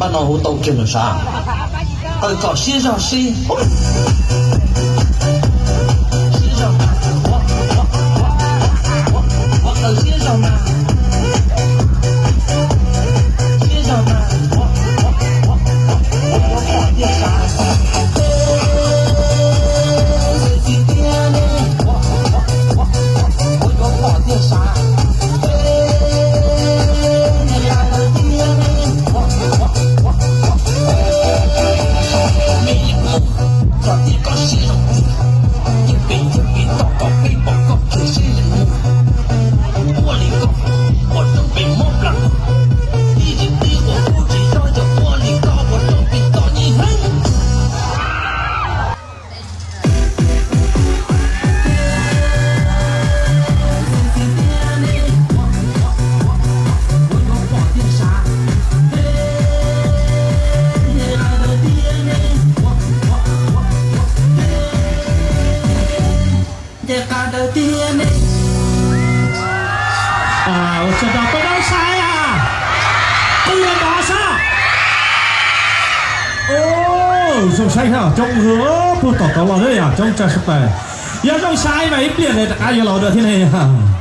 Npaj no hu tau kiag lawm sav. Tawm txom siab zog sib, siab zog mas, ua tawm siab zog mas, siab zog mas, ua pom tiag sav. Ua tsaug rau peb Hmoob saib, qwj ntov saib. Zoo saib thiab coob, puag tom tod los thiab yog coob tshaj sawv daws. Yog zoo saib mas ib pliag rov qab yuav los dua thiab ne yog.